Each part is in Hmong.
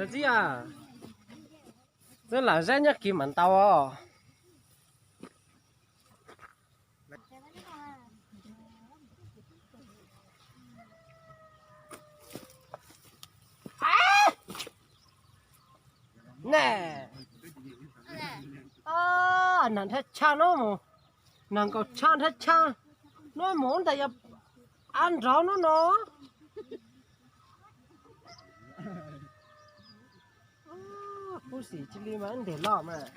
Txiv, twb lam zab nyob kiv mam ntaus. Ne, nag nrhab tshaj no mus, nag nkaus tshaj nrhab tshaj no mus ntawm yog ab nrov no no. Kub xim cia li mas ntes loj mas.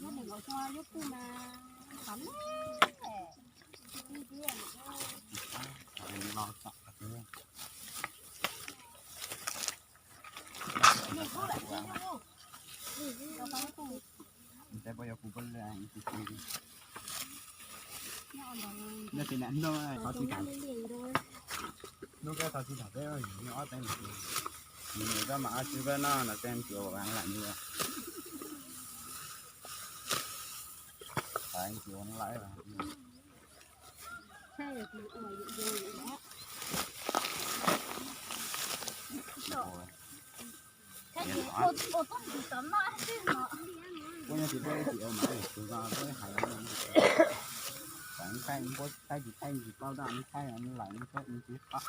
Hnub tsis tham, hnub tsis tham peb ob teb, nws nws koj mam ob tsis peb no no tej tsis ua lam nws, tsis ua lawm. Kuv nyob tsis peb tsis ua mas kuv zoo peb hais, thaij tsis thaij tsis paub dab thaij lawm tsis pom.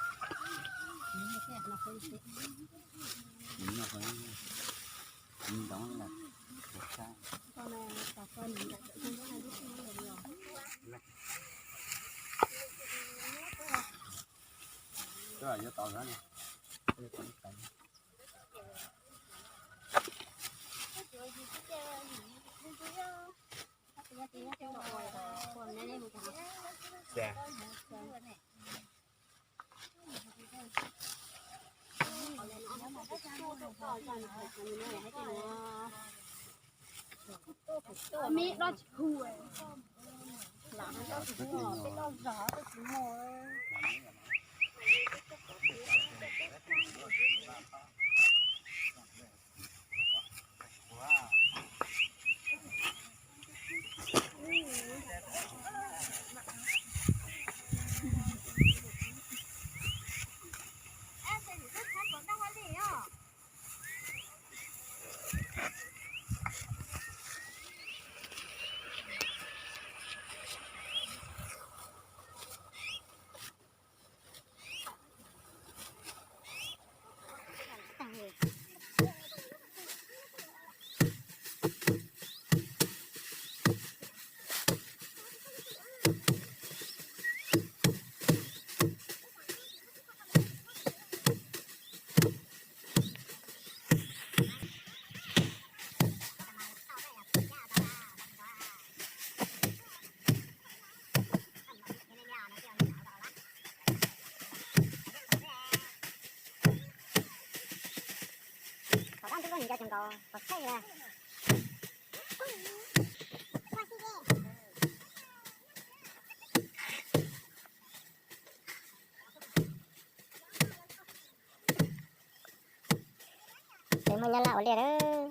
Ces muaj nyob laj ua liaj lawm.